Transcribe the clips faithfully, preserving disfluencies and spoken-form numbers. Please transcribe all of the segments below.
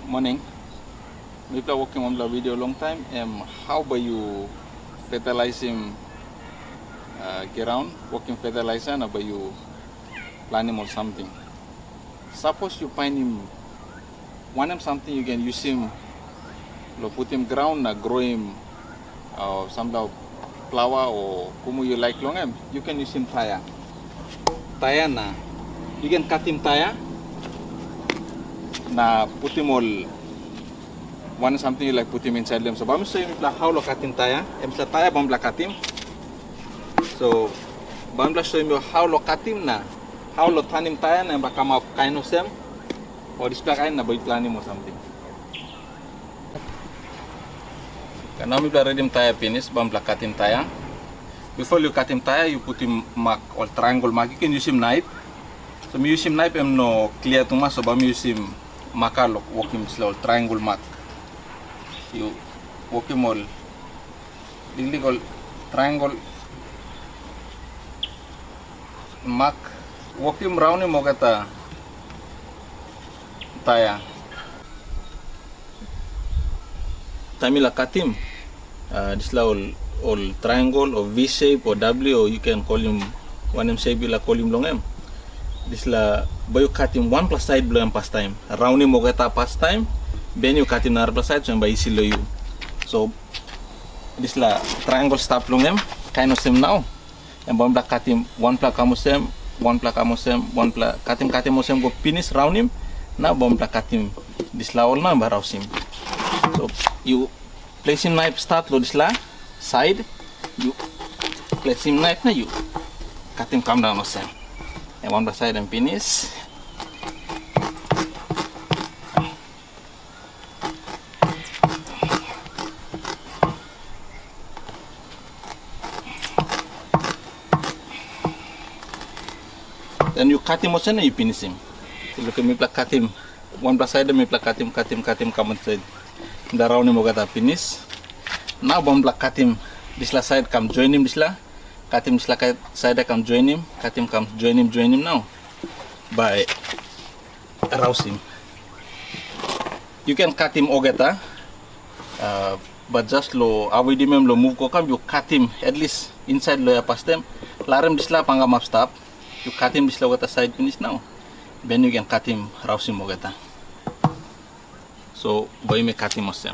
Moning. Mipela wokim wanpela video long taim, em hau bai yu fetilaisim uh, graun, wokim fertilizer na bai yu planim ol samting. Sapos yu painim wanem samting yu ken yusim lo putim graun na groim uh, sampela plaua o kumu yu laik long em, yu ken yusim taia. Taia na yu ken katim taia na putim ol wanem samting yu laik putim insait long em. So bai mi soim mipela hau lo katim taia. Em sa taia bai mipela katim. So bai mipela soim yu hau lo katim na hau lo tanim taia na em bai kamap kain olsem. O dispela kain na bai yu planim o samting. Nau mipela redim taia pinis, bai mipela katim taia. Bipo yu katim taia, yu putim mak, ol triangle mak, yu ken yusim naip. So mi yusim naip em no klia tumas, so bai mi yusim maka lo wokim dispela ol triangle mak. Yu wokim ol liklik ol triangle mak, wokim raunim olgeta taia. Taim yu laik katim uh, dispela ol, ol triangle o V shape o W o yu ken kolim wanem shape yu laik kolim long em. Dispela bai yu katim wanpela sait bilong em pastaim, raunim olgeta pastaim, ben yu katim narapela sait, so em bai isi long yu. So dispela triangle stap long em, kain olsem nau. Em bai mipela katim wanpela kam olsem, wanpela kam olsem, wanpela katim katim olsem go pinis raunim, na bai mipela katim dispela ol na bai rausim. So yu plesim naip stat long dispela sait, yu plesim naip na yu katim kam daun olsem. Em wanpela sait em pinis. Den yu katim olsem na yu pinisim. Lukim mipela katim wanpela sait, mipela katim katim katim kam insait. Mipela raunim olgeta pinis. Nau bai mipela katim dispela sait kam joinim dispela. Katim dispela sait kam joinim, katim kam joinim joinim nau. Bai rausim. Yu ken katim olgeta, uh, bat jas lo awidim em lo muv kokam yu katim at least insait lo ya pastem. Larim dispela pangamap stap. Yu katim dispela olgeta sait pinis nau. Ben yu ken katim rausim olgeta. So bai mi katim olsem.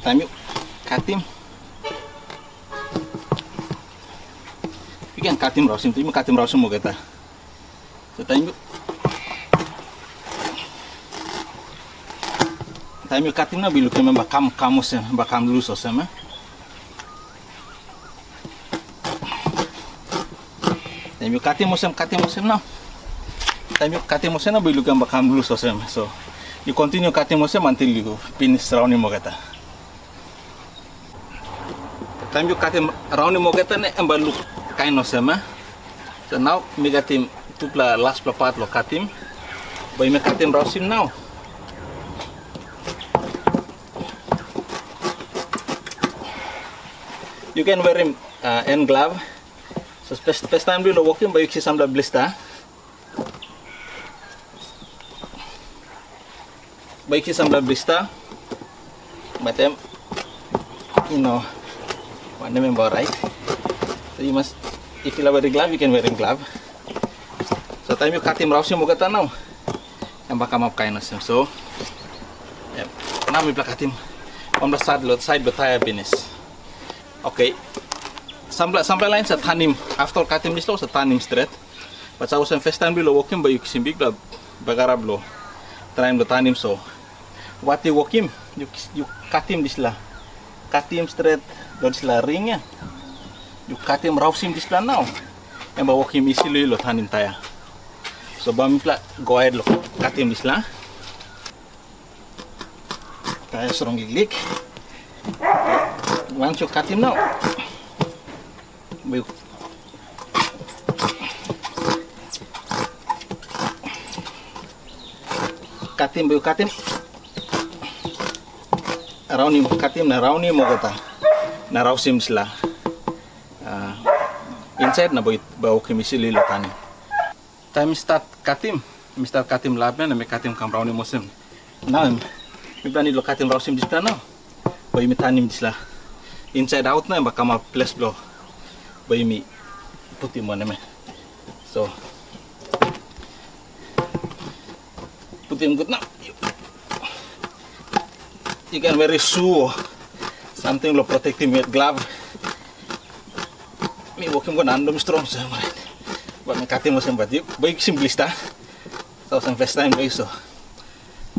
Taim yu katim, yu ken katim rausim tu, yu katim rausim olgeta. So taim yu taim yu katim na bai lukim em bai kam kam olsem, bai kam lus olsem, eh? Taim yu katim olsem, katim olsem na. Taim yu katim olsem na bai lukim bai kam lus olsem. So yu kontinu katim olsem until yu pinis raunim olgeta. Taim yu katim raunim olgeta na em bai luk kain olsem, eh? So nau mi katim tupela laspela pat lo katim. Bai mi katim rausim nau. Yu ken werim uh, en glav. So fes taim yu lo wokim bai yu kisim sampela blista. Bai yu kisim sampela blista. Bat em, you know, wanem em bai orait. So yu mas, if yu laik werim glav, yu ken werim glav. So taim yu katim rausim olgeta nau, em bai kamap kain olsem. So em, nau mipela katim wanpela sait lo sait bilong taia pinis. Oke. Sampela sampela lain sa tanim, afta ol katim dispela sa tanim stret. Bat sa olsem fes taim bilong wokim bai yu kisim bikpela bagarap lo traim lo tanim so. Wat yu wokim, yu, yu katim dispela. Katim stret lo dispela ring ya. Yu katim rausim dispela nau. Em bai wokim isi lo yu lo tanim taia. So bai mipela go ahead lo katim dispela. Taia strong liklik. Once yu katim nau, bai yu katim, bai yu katim. Raunim, katim na raunim olgeta. Na rausim dispela, ah, insait na bai, bai wokim isi long tanim. Taim mi stat katim, mi stat katim laben, na mi katim kam raunim olsem. Nau em, mipela nid long katim rausim dispela nau. Bai mi tanim dispela insait aut na em bai kamap ples bilong bai mi putim wanem. So, putim gut na. You can wear a shoe or something lo protective glove. Mi wokim go na handle strong so, right? But mi katim olsem, but you, bai kisim blister. So, olsem first time bai so.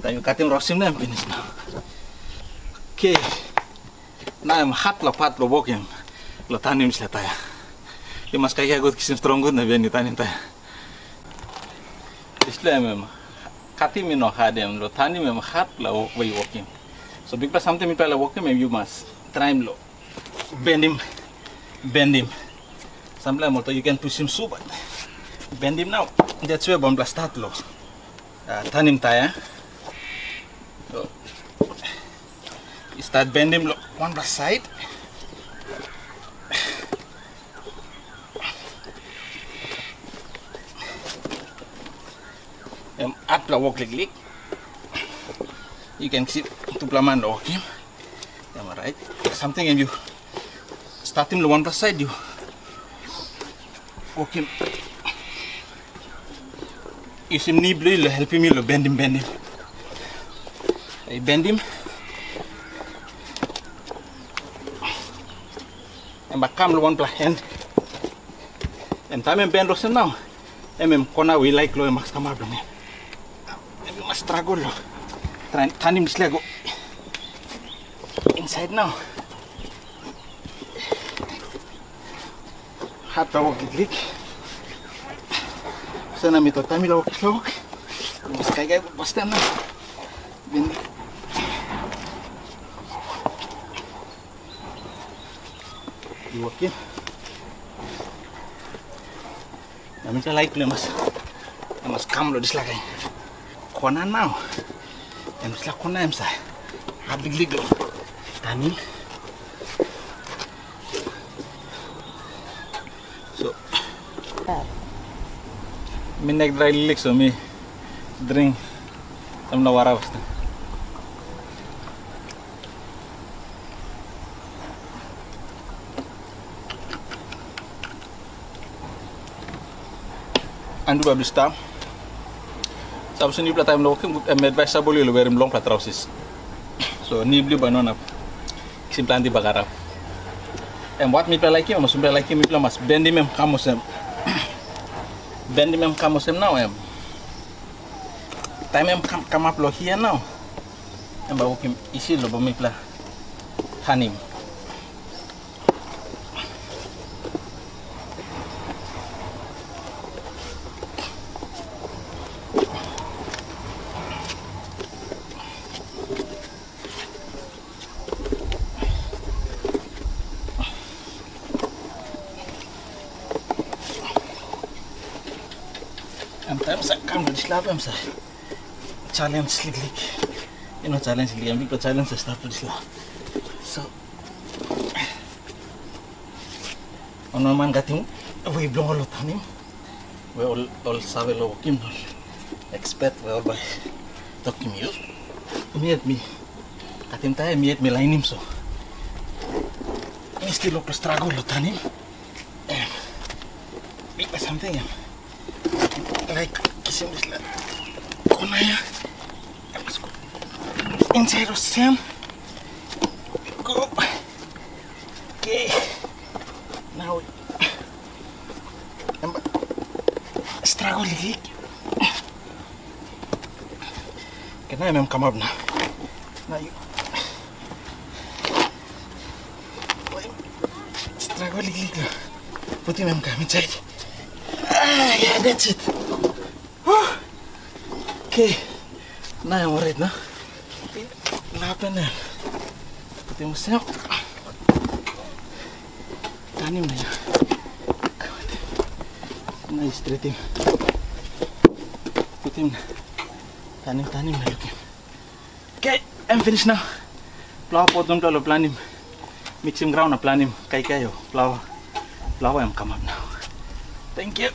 Taim yu katim rausim na em pinis nau. Okay. Na em hat lo pat lo wokim. Lo tanim dispela taia. Yu mas kaikai gut kisim strong gut na bihain yu tanim taia. Dispela em, em katim i no hat em, lo tanim em hat lo wok bai wokim. So bikpela samting mipela lo wokim em yu mas traim lo bendim, bendim. Sampela em olto yu ken pusim su bat. Bendim nau, that's where wanpela stat lo, ah, tanim taia. So, yu stat bendim lo wanpela sait. Em hatpela wok liklik. Yu ken kisim tupela man lo wokim. Em orait. Samting em yu statim lo wanpela sait yu wokim. Yusim ni bilong yu lo helpim yu lo bendim, bendim. Ai bendim. Em bai kam lo wanpela hen. Em taim em ben olsem nau, em, em kona we laik lo em mas kamap long em. Em mas stragol lo. Traim tanim dispela go insait nau. Hat lo wok liklik. So na mi tok taim mi lo wok, lo wok. Mas kaikai pastaim na. Bin. Yu wokim. Na mi laik lo mas, mas kam lo dispela kain kona nau. Em dispela kona em sa hat liklik lo tanim. So mi nek drai liklik so mi dring samla wara pastaim. Andu bai blista. Sapos nipela taim lo wokim, em advisable lo werim longpela trausis. So ni bilong bai no inap kisim planti bagarap. Em wat mipela laikim, mas mipela laikim mipela mas bendim em kam olsem. Bendim em kam olsem nau em. Taim em kam, kamap lo hia nau. Em bai wokim isi lo bai mipela tanim. Em taim sa kam lo dispela em sa challenge liklik. Yu no challenge liklik, em bikpela challenge sa stap lo dispela. So, ol man katim we bilong ol lo tanim. We ol, ol save lo wokim, ol expert, we ol bai tokim yu. Mi yet mi katim taia, mi yet mi lainim so. Mi stil lo stragol lo tanim. Em, bikpela samting em. Laik kisim dispela kona ya. Em mas go insait olsem. Go. Okay. Nau em stragol liklik. Kena em, em kamap na. Na yu stragol liklik lo putim em kam insait. Ah, yeah, that's it. Okay. Na em orait na. Lapen em. Putim olsem. Tanim na ya. Na stretim. Putim na. Tanim, tanim na lukim. Okay, em finish now. Plaua pot wanpela lo planim. Miksim graun na planim kaikai o plaua. Plaua em kamap nau. Thank you.